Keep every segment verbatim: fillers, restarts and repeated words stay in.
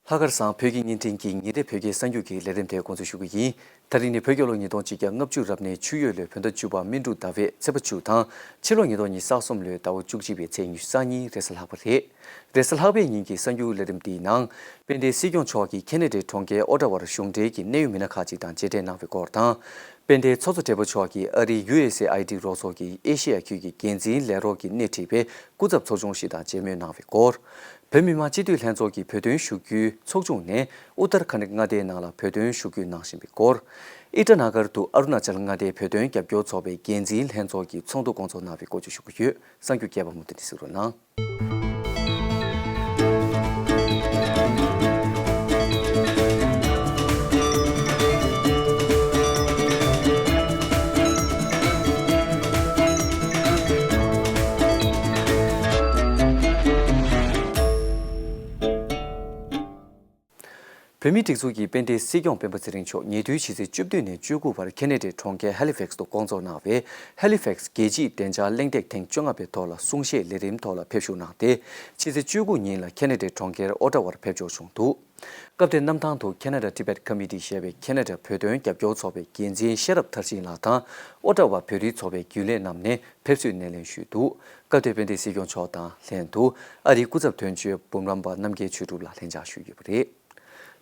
ལྷག་དཀར་བཟང་བོད་ཀྱི་བརྙན་འཕྲིན་གྱི་ཉིན་རེའི་བོད་སྐད་གསར་འགྱུར་གྱི་ལས་རིམ་དེ་འགོ་འཛུགས་ཞུ་གི་ཡིན། ད་རིང་ནི་བོད་རྒྱལ་ལོ་ཉིས་སྟོང་ཆིག་བརྒྱ་ལྔ་བཅུ་རབ་གནས་ཆུ་ཡོས་ལོའི་བོད་ཟླ་བཅུ་པ་སྨིན་དྲུག་ཟླ་བའི་ཚེས་པ་བཅུ་དང་ཕྱི་ལོ་ཉིས་སྟོང་ཉི་ཤུ་རྩ་གསུམ་ལོའི་ཟླ་བ་བཅུ་གཅིག་པའི་ཚེས་ཉི་ཤུ་རྩ་གཉིས་རེས་གཟའ་ལྷག་པ་རེད། རེས་གཟའ་ལྷག་པའི་ཉིན་གྱི་གསར་འགྱུར་ལས་རིམ་འདིའི་ནང་། དཔལ་ལྡན་སྲིད་སྐྱོང་མཆོག་གིས་ཁེ་ན་ཌའི་གྲོང་ཁྱེར་ཨོ་ཊ་ཝར་གཞུང་འབྲེལ་གྱི་གནད་ཡོད་མི་སྣ་ཁག་ཅིག་དང་མཇལ་འཕྲད་གནང་བའི་སྐོར་དང་། དཔལ་ལྡན་ཚོགས་གཙོ་སྦྲེལ་པོ་མཆོག་གིས་ཨ་རིའི་ཡུ་ཨེས་ཨེ་ཨའི་ཌི་རོགས་ཚོགས་ཀྱི་ཨེ་ཤེ་ཡ་ཁུལ་གྱི་འགན་འཛིན་ལས་རོགས་ཀྱིས་སྣེ་ཁྲིད་པའི་སྐུ་ཚབ་ཚོགས་ཆུང་ཞིག་དང་མཇལ་མོལ་གནང་བའི་སྐོར། བོད་མི་མང་སྤྱི་འཐུས་ལྷན་ཚོགས་ཀྱི་བོད་དོན་ཞུ་སྐུལ་ཚོགས་ཆུང་ནས་ཨུ་ཏར་ཁཱན་མངའ་སྡེའི་ནང་ལ་བོད་དོན་ཞུ་སྐུལ་གནང་བཞིན་པའི་སྐོར། ཨི་ཊ་ན་གར་དུ་ཨ་རུ་ན་ཅལ་མངའ་སྡེའི་བོད་དོན་རྒྱབ་སྐྱོར་ཚོགས་པའི་འགན་འཛིན་ལྷན་ཚོགས་ཀྱི་ཚོགས་འདུ་སྐོང་ཚོགས་གནང་བའི་སྐོར་བཅས་ཞུ་གི་ཡོད། གསར་འགྱུར་རྒྱས་པ་མུ་མཐུད་ནས་གཟིགས་རོགས་གནང་། བོད་མིའི་སྒྲིག་འཛུགས་ཀྱི་དཔལ་ལྡན་སྲིད་སྐྱོང་སྤེན་པ་ཚེ་རིང་མཆོག་ཉེ་དུས་ཕྱི་ཚེས་བཅུ་བདུན་ནས་བཅུ་དགུ་བར་ཁེ་ན་ཌའི་གྲོང་ཁྱེར་ཧེ་ལི་ཕེག་སི་དུ་སྐོང་ཚོགས་གནང་བའི་ཧེ་ལི་ཕེག་སི་རྒྱལ་སྤྱིའི་བདེ་འཇགས་གླེང་སྟེགས་ཐེངས་བཅོ་ལྔ་པའི་ཐོག་ལ་གསུང་བཤད་ལས་རིམ་ཐོག་ལ་ཕེབས་བཞུགས་གནང་སྟེ། ཕྱི་ཚེས་བཅུ་དགུ་ཉིན་ལ་ཁེ་ན་ཌའི་གྲོང་ཁྱེར་ཨོ་ཊ་ཝར་ཕེབས་འབྱོར་བྱུང་འདུག་སྐབས་དེར་གནམ་ཐང་དུ་Canada Tibet Committee ཞེས་པའི་ཁེ་ན་ཌ་བོད་དོན་རྒྱབ་སྐྱོར་ཚོགས་པའི་འགན་འཛིན་ཤེས་རབ་མཐར་ཕྱིན་ལགས་དང་། ཨོ་ཊ་ཝར་བོད་རིགས་ཚོགས་པའི་རྒྱུན་ལས་རྣམས་ནས་ཕེབས་བསུའི་སྣེ་ལེན་ཞུས་འདུག་སྐབས་དེར་དཔལ་ལྡན་སྲིད་སྐྱོང་མཆོག་དང་ལྷན་དུ་ཨ་རིའི་སྐུ་ཚབ་དོན་གཅོད་འབུམ་རམས་པ་རྣམ་རྒྱལ་ཆོས་གྲུབ་ལགས་ལྷན་བཅར་ཞུས་ཡོད་པ་རེད།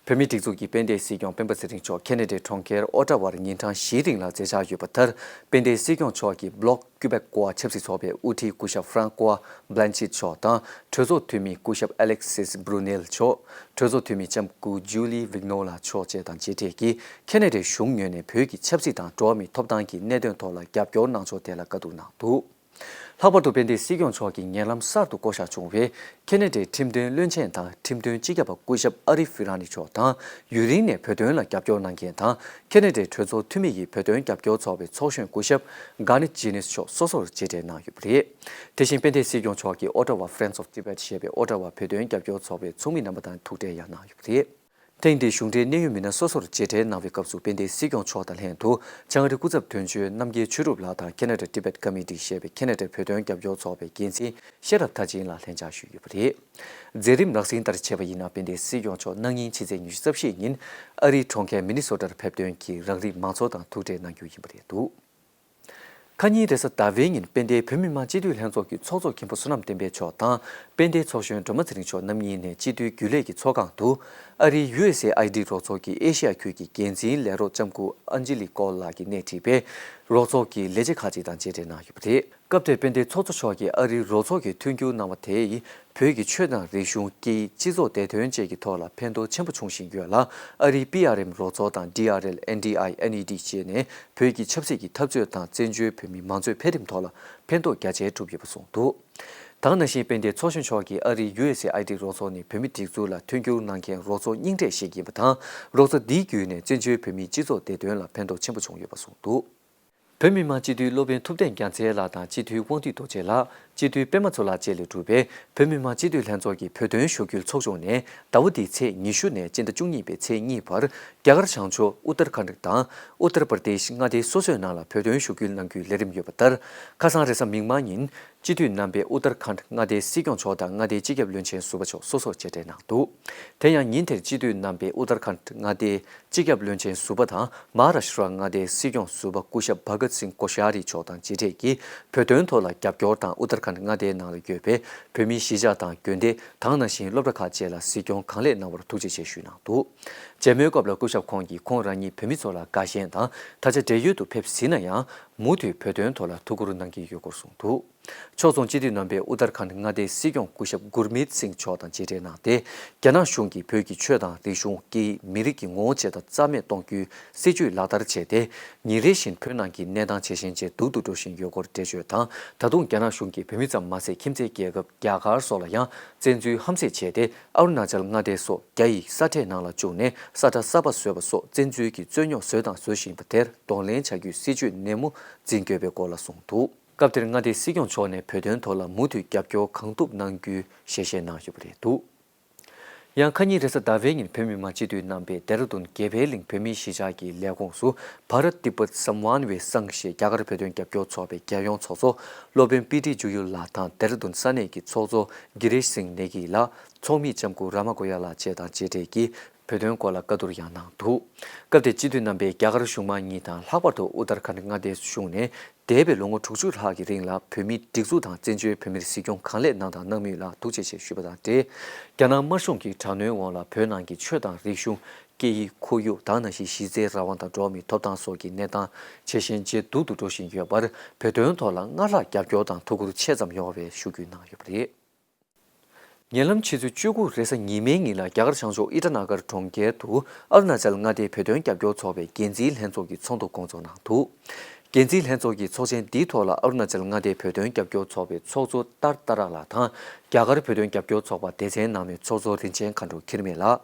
བོད་མིའི་སྒྲིག་འཛུགས་ཀྱི་དཔལ་ལྡན་སྲིད་སྐྱོང་སྤེན་པ་ཚེ་རིང་མཆོག་ཁེ་ན་ཌའི་གྲོང་ཁྱེར་ཨོ་ཊ་ཝར་ཉིན་གྲངས་བཞིའི་རིང་ལ་མཛད་འཆར་ཡོད་པ་ལྟར། དཔལ་ལྡན་སྲིད་སྐྱོང་མཆོག་གིས་Bloc Québécois ཆབ་སྲིད་ཚོགས་པའི་དབུ་ཁྲིད་སྐུ་ཞབས་Francois Blanchet མཆོག་དང་། གྲོས་ཚོགས་འཐུས་མི་སྐུ་ཞབས་Alexis Brunel མཆོག་གྲོས་ཚོགས་འཐུས་མི་ལྕམ་སྐུ་Julie Vignola མཆོག་བཅས་དང་མཇལ་འཕྲད་ཀྱིས། ཁེ་ན་ཌའི་གཞུང་ངོས་ནས་བོད་ཀྱི་ཆབ་སྲིད་དང་འགྲོ་བ་མིའི་ཐོབ་ཐང་གི་གནད་དོན་ཐོག་ལ་རྒྱབ་སྐྱོར་གནང་ཕྱོགས་དེ་ལ་བཀའ་བསྡུར་གནང་འདུག་ལྷག་པར་དུ་དཔལ་ལྡན་སྲིད་སྐྱོང་མཆོག་གིས་ཉེ་ལམ་གསར་དུ་བསྐོ་གཞག་བྱུང་བའི་ཁེ་ན་ཌའི་ཁྲིམས་དོན་བློན་ཆེན་དང་ཁྲིམས་དོན་སྤྱི་ཁྱབ་པ་སྐུ་ཞབས་ཨ་རི་ཧྥི་ར་ནི་མཆོག་དང་། ཡུན་རིང་ནས་བོད་དོན་ལ་རྒྱབ་སྐྱོར་གནང་མཁན་དང་། ཁེ་ན་ཌའི་གྲོས་ཚོགས་འཐུས་མི་ཡི་བོད་དོན་རྒྱབ་སྐྱོར་ཚོགས་པའི་ཚོགས་གཞོན་སྐུ་ཞབས་Garnet Jennings མཆོག་སོ་སོར་མཇལ་འཕྲད་གནང་ཡོད་པ་རེད། དེ་བཞིན་དཔལ་ལྡན་སྲིད་སྐྱོང་མཆོག་གིས་Ottawa Friends of Tibet ཞེས་པའི་ཨོ་ཊ་ཝ་བོད་དོན་རྒྱབ་སྐྱོར་ཚོགས་པའི་ཚོགས་མི་རྣམ་པ་དང་ཐུག་འཕྲད་ཡང་གནང་ཡོད་པ་རེད། ཐེངས་འདིའི་གཞུང་འབྲེལ་གནད་ཡོད་མི་སྣ་སོ་སོར་མཇལ་འཕྲད་གནང་བའི་སྐབས་སུ་དཔལ་ལྡན་སྲིད་སྐྱོང་མཆོག་དང་ལྷན་དུ་བྱང་ཨ་རིའི་སྐུ་ཚབ་དོན་གཅོད་རྣམ་རྒྱལ་ཆོས་གྲུབ་ལགས་དང་Canada Tibet Committee ཞེས་པའི་ཁེ་ན་ཌ་བོད་དོན་རྒྱབ་སྐྱོར་ཚོགས་པའི་འགན་འཛིན་ཤེས་རབ་མཐར་ཕྱིན་ལགས་ལྷན་བཅར་ཞུས་ཡོད་པ་རེད། མཛད་རིམ་རགས་ཟིན་ལྟར་བྱས་པ་ཡིན་ན་དཔལ་ལྡན་སྲིད་སྐྱོང་མཆོག་གནངས་ཉིན་ཕྱི་ཚེས་ཉི་ཤུ་རྩ་བཞི་ཉིན་ཨ་རིའི་གྲོང་ཁྱེར་མི་ནི་སོ་ཊར་ཕེབས་ཐོན་གྱིས་རང་རིགས་མང་ཚོགས་དང་ཐུག་འཕྲད་གནང་རྒྱུ་ཡིན་པ་རེད་འདུག་ཁ་ཉིན་རེས་གཟའ་ཟླ་བའི་ཉིན་དཔལ་ལྡན་བོད་མི་མང་སྤྱི་འཐུས་ལྷན་ཚོགས་ཀྱི་ཚོགས་གཙོ་མཁན་པོ་བསོད་ནམས་བསྟན་འཕེལ་མཆོག་དང་དཔལ་ལྡན་ཚོགས་གཞོན་སྒྲོལ་མ་ཚེ་རིང་མཆོག་རྣམ་གཉིས་ནས་སྤྱི་འཐུས་རྒྱུན་ལས་ཀྱི་ཚོགས་ཁང་དུ་ཨ་རིའི་ཡུ་ཨེས་ཨེ་ཨའི་ཌི་རོགས་ཚོགས་ཀྱི་ཨེ་ཤེ་ཡ་ཁུལ་གྱི་འགན་འཛིན་ལས་རོགས་ལྕམ་སྐུ་ཨན་ཇི་ལི་ཀོལ་ལགས་ཀྱིས་སྣེ་ཁྲིད་པའི་རོགས་ཚོགས་ཀྱི་ལས་བྱེད་ཁག་ཅིག་དང་མཇལ་འཕྲད་གནང་ཡོད་པ་རེད། སྐབས་དེར་དཔལ་ལྡན་ཚོགས་གཙོ་མཆོག་གིས་ཨ་རིའི་རོགས་ཚོགས་ཀྱིས་མཐུན་འགྱུར་གནང་བ་དེས། བོད་ཀྱི་ཆོས་དང་རིག་གཞུང་། སྐད་ཡིག་སྤྱི་ཚོགས་བདེ་དོན་བཅས་ཀྱི་ཐོག་ལ་ཕན་ཐོགས་ཆེན་པོ་བྱུང་བཞིན་ཡོད་ལ། ཨ་རིའི་པི་ཨར་ཨེམ་རོགས་ཚོགས་དང་ཌི་ཨར་ཨེལ། ཨེན་ཌི་ཨའི། ཨེན་ཨི་ཌི་བཅས་ནས་བོད་ཀྱི་ཆབ་སྲིད་ཀྱི་འཐབ་རྩོད་དང་བཙན་བྱོལ་བོད་མིའི་མང་གཙོའི་འཕེལ་རིམ་ཐོག་ལ་ཕན་ཐོགས་རྒྱ་ཆེ་བསྒྲུབས་ཡོད་པ་གསུངས་འདུག་དེ་ནང་བཞིན་དཔལ་ལྡན་ཚོགས་གཞོན་མཆོག་གིས་ཨ་རིའི་ཡུ་ཨེས་ཨེ་ཨའི་ཌི་རོགས་ཚོགས་ནི་བོད་མིའི་སྒྲིག་འཛུགས་ལ་མཐུན་འགྱུར་གནང་མཁན་རོགས་ཚོགས་རྙིང་གྲས་ཤིག་ཡིན་པ་དང་། རོགས་ཚོགས་འདིའི་བརྒྱུད་ནས་བཙན་བྱོལ་བོད་མིའི་སྤྱི་ཚོགས་བདེ་དོན་ལ་ཕན་ཐོགས་ཆེན་པོ་བྱུང་ཡོད་པ་གསུངས་འདུག་བོད་མི་མང་སྤྱི་འཐུས་སློབ་དཔོན་ཐུབ་བསྟན་རྒྱལ་མཚན་ལགས་དང་སྤྱི་འཐུས་དབང་འདུས་རྡོ་རྗེ་ལགས། སྤྱི་འཐུས་པད་མ་མཚོ་ལགས་བཅས་ལས་གྲུབ་པའི་བོད་མི་མང་སྤྱི་འཐུས་ལྷན་ཚོགས་ཀྱི་བོད་དོན་ཞུ་སྐུལ་ཚོགས་ཆུང་ནས་ཟླ་བ་འདིའི་ཚེས་ཉི་ཤུ་ནས་སྤྱི་ཟླ་བཅུ་གཉིས་པའི་ཚེས་གཉིས་བར་རྒྱ་གར་བྱང་ཕྱོགས་ཨུ་ཏར་ཁཱན་དང་ཨུ་ཏར་པར་དེཤ་མངའ་སྡེ་སོ་སོའི་ནང་ལ་བོད་དོན་ཞུ་སྐུལ་གནང་རྒྱུའི་ལས་རིམ་ཡོད་པ་ལྟར། ཁ་སང་རེས་གཟའ་མིག་དམར་ཉིན་སྤྱི་འཐུས་རྣམ་པས་ཨུ་ཏར་ཁཱན་མངའ་སྡེའི་སྲིད་སྐྱོང་མཆོག་དང་མངའ་སྡེའི་སྤྱི་ཁྱབ་བློན་ཆེན་ཟུར་པ་མཆོག་སོ་སོར་མཇལ་འཕྲད་གནང་འདུག་དེ་ཡང་ཉིན་དེར་སྤྱི་འཐུས་རྣམ་པས་ཨུ་ཏར་ཁཱན་མངའ་སྡེའི་སྤྱི་ཁྱབ་བློན་ཆེན་ཟུར་པ་དང་མ་ཧཱ་རཱ་ཤི་ཏྲ་མངའ་སྡེའི་སྲིད་སྐྱོང་ཟུར་པ་སྐུ་ཞབས་བྷ་གཏ་སིང་ཀོ་ཤཱ་རི་མཆོག་དང་མཇལ་འཕྲད་ཀྱིས་བོད་དོན་ཐོག་ལ་རྒྱབ་སྐྱོར་དང་ཨུ་ཏར་ཁཱན་མངའ་སྡེའི་ནང་ལ་ཡོད་པའི་བོད་མིའི་གཞིས་ཆགས་དང་དགོན་སྡེ་དེ་ནང་བཞིན་སློབ་གྲྭ་ཁག་བཅས་ལ་གཟིགས་སྐྱོང་གང་ལེགས་གནང་བར་ཐུགས་རྗེ་ཆེ་ཞུས་གནང་འདུག་མཇལ་མོལ་སྐབས་ལ་སྐུ་ཞབས་ཁོང་གིས་ཁོང་རང་ཉིད་བོད་མི་ཚོ་ལ་དགའ་ཞེན་དང་ད་ཆ་བགྲེས་ཡོལ་དུ་ཕེབས་ཟིན་ན་ཡང་མུ་མཐུད་བོད་དོན་ཐོག་ལ་ཐུགས་ཁུར་གནང་གི་ཡོད་སྐོར་གསུངས་འདུག་ཕྱོགས་མཚུངས་སྤྱི་འཐུས་རྣམ་པས་ཨུ་ཏར་ཁཱན་མངའ་སྡེའི་སྲིད་སྐྱོང་སྐུ་ཞབས་གུར་མིད་སིང་མཆོག་དང་མཇལ་འཕྲད་གནང་སྟེ། རྒྱ་ནག་གཞུང་གིས་བོད་ཀྱི་ཆོས་དང་རིག་གཞུང་། སྐད་ཡིག་མི་རིགས་ཀྱི་ངོ་བོ་བཅས་དང་རྩ་མེད་གཏོང་རྒྱུའི་སྲིད་བྱུས་ལག་བསྟར་བྱས་ཏེ། ཉིན་རེ་བཞིན་བོད་ནང་གི་གནས་སྟངས་ཇེ་ཞན་ཇེ་སྡུག་ཏུ་འགྲོ་བཞིན་ཡོད་སྐོར་འགྲེལ་བརྗོད་དང་། ད་དུང་རྒྱ་ནག་གཞུང་གིས་བོད་མི་ཙམ་མ་ཟད་ཁྱིམ་མཚེས་རྒྱལ་ཁབ་རྒྱ་གར་སོགས་ལ་ཡང་བཙན་འཛུལ་ཧམ་བཤད་བྱས་ཏེ། ཨ་རུ་ན་ཅལ་མངའ་སྡེ་སོགས་རྒྱ་ཡི་ས་ཁྲའི་ནང་ལ་བཅུག་ནས་ས་ཁྲ་གསར་པ་བཟོས་པ་སོགས་བཙན་འཛུལ་གྱི་རྩོད་རྙོག་བཟོས་དང་བཟོ་བཞིན་པ་དེར་གདོང་ལེན་བྱ་རྒྱུའི་སྲིད་བྱུས་ནན་མོ་འཛིན་དགོས་པའི་སྐོར་ལ་གསུངས་འདུག་སྐབས་དེར་མངའ་སྡེའི་སྲིད་སྐྱོང་མཆོག་ནས་བོད་དོན་ཐོག་ལ་མུ་མཐུད་རྒྱབ་སྐྱོར་གང་ཐུབ་གནང་རྒྱུའི་ཞལ་བཞེས་གནང་ཡོད་པ་རེད་འདུག་ཡང་ཁ་ཉིན་རེས་གཟའ་ཟླ་བའི་ཉིན་བོད་མི་མང་སྤྱི་འཐུས་རྣམ་པས་ལྡེ་ར་ལྡུན་དགེ་འཕེལ་གླིང་བོད་མིའི་གཞིས་ཆགས་ཀྱི་ལས་ཁུངས་སུ་བྷ་རཏ་ཏི་བྷཏ་སམ་ཝན་ཝེ་སང་ཞེས་རྒྱ་གར་བོད་དོན་རྒྱབ་སྐྱོར་ཚོགས་པའི་རྒྱལ་ཡོངས་ཚོགས་གཙོ་སློབ་དཔོན་པི་ཏི་ཇུ་ཡུ་ལགས་དང་ལྡེ་ར་ལྡུན་ས་གནས་ཀྱི་ཚོགས་གཙོ་གི་རེཤ་སིང་ནེ་གི་ལགས། ཚོགས་མི་ལྕམ་སྐུ་ར་མ་གོ་ཡ་ལགས་བཅས་དང་མཇལ་འཕྲད་ཀྱིས་བོད་དོན་སྐོར་ལ་བཀའ་བསྡུར་ཡང་གནང་འདུག་སྐབས་དེར་སྤྱི་འཐུས་རྣམ་པས་རྒྱ་གར་གཞུང་མང་གཉིས་དང་ལྷག་པར་དུ་ཨུ་ཏར་ཁཱན་མངའ་སྡེའི་གཞུང་ནས་འདས་པའི་ལོ་ངོ་དྲུག་ཅུ་ལྷག་གི་རིང་ལ་བོད་མིའི་སྒྲིག་འཛུགས་དང་བཙན་བྱོལ་བོད་མིར་གཟིགས་སྐྱོང་གང་ལེགས་གནང་དང་གནང་མུས་ལ་ཐུགས་རྗེ་ཆེ་ཞུས་པ་དང་འབྲེལ། རྒྱ་ནག་དམར་གཞུང་གི་དྲག་གནོན་འོག་ལ་བོད་ནང་གི་ཆོས་དང་རིག་གཞུང་། སྐད་ཡིག་ཁོར་ཡུག་དང་ནང་བཞིན་གཞི་རྩའི་རང་དབང་དང་འགྲོ་བ་མིའི་ཐོབ་ཐང་སོགས་ཀྱི་གནས་སྟངས་ཇེ་ཞན་ཇེ་སྡུག་ཏུ་འགྲོ་བཞིན་ཡོད་པར་བོད་དོན་ཐོག་ལ་སྔར་ལྷག་རྒྱབ་སྐྱོར་དང་ཐུགས་ཁུར་ཆེ་ཙམ་ཡོང་བའི་ཞུ་སྐུལ་གནང་ཡོད་པ་རེད། ཉེ་ལམ་ཕྱི་ཚེས་བཅུ་དགུ་རེས་གཟའ་ཉི་མའི་ཉིན་ལ་རྒྱ་གར་བྱང་ཕྱོགས་ཨི་ཊ་ན་གར་གྲོང་ཁྱེར་དུ་ཨ་རུ་ན་ཅལ་མངའ་སྡེའི་བོད་དོན་རྒྱབ་སྐྱོར་ཚོགས་པའི་འགན་འཛིན་ལྷན་ཚོགས་ཀྱི་ཚོགས་འདུ་སྐོང་ཚོགས་གནང་འདུག་འགན་འཛིན་ལྷན་ཚོགས་ཀྱི་ཚོགས་ཆེན་འདིའི་ཐོག་ལ་ཨ་རུ་ན་ཅལ་མངའ་སྡེའི་བོད་དོན་རྒྱབ་སྐྱོར་ཚོགས་པའི་ཚོགས་གཙོ་ཏར་ཏཱ་ར་ལགས་དང་རྒྱ་གར་བོད་དོན་རྒྱབ་སྐྱོར་ཚོགས་པ་སྡེ་ཚན་ནང་མི་ཚོགས་གཙོ་རིན་ཆེན་མཁའ་འགྲོ་འཁྱིལ་མེད་ལགས།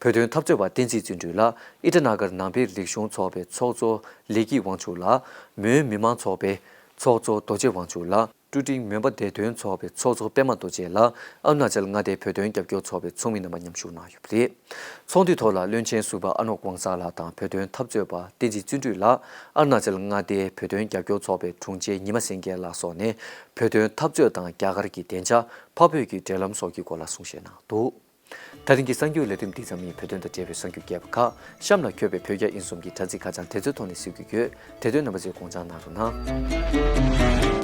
བོད་དོན་འཐབ་རྩོད་པ་བསྟན་འཛིན་བརྩོན་འགྲུས་ལགས། ཨི་ཊ་ན་གར་ནང་པའི་རིག་གཞུང་ཚོགས་པའི་ཚོགས་གཙོ་ལི་སྐྱིད་དབང་ཕྱུག་ལགས། མོན་མི་མང་ཚོགས་པའི་ཚོགས་གཙོ་རྡོ་རྗེ་དབང་ཕྱུག་ལགས། ཀྲུའུ་ཀྲིང་མོན་པ་བདེ་དོན་ཚོགས་པའི་ཚོགས་གཙོ་པད་མ་རྡོ་རྗེ་ལགས། ཨ་རུ་ན་ཅལ་མངའ་སྡེའི་བོད་དོན་རྒྱབ་སྐྱོར་ཚོགས་པའི་ཚོགས་མི་རྣམ་པ་མཉམ་ཞུགས་གནང་ཡོད་པ་རེད། ཚོགས་འདུའི་ཐོག་ལ་བློན་ཆེན་ཟུར་པ་ཨ་ནོག་ཝང་ས་ལགས་དང་བོད་དོན་འཐབ་རྩོད་པ་བསྟན་འཛིན་བརྩོན་འགྲུས་ལགས། ཨ་རུ་ན་ཅལ་མངའ་སྡེའི་བོད་དོན་རྒྱབ་སྐྱོར་ཚོགས་པའི་དྲུང་ཆེ་ཉི་མ་སེང་གེ་ལགས་སོགས་ནས་བོད་དོན་འཐབ་རྩོད་དང་རྒྱ་གར་གྱི་བདེ་འཇགས་འཕགས་བོད་ཀྱི་འབྲེལ་ལམ་སོགས་ཀྱི་སྐོར་ལ་གསུང་བཤད་གནང་འདུག་ད་རིང་གི་གསར་འགྱུར་ལས་རིམ་འདི་ཙམ་ཡིན། བོད་དོན་དང་འབྲེལ་བའི་གསར་འགྱུར་རྒྱས་པ་ཁག་གཤམ་ལ་འཁོད་པའི་བོད་རྒྱ་དབྱིན་གསུམ་གྱི་དྲ་ཚིགས་ཁ་བྱང་དེ་ཚོའི་ཐོག་ནས་གཟིགས་རྒྱུ་ཡོད། དེ་དོན་རྣམ་པ་ཚོས་དགོངས་འཇགས་གནང་རོགས་གནང་།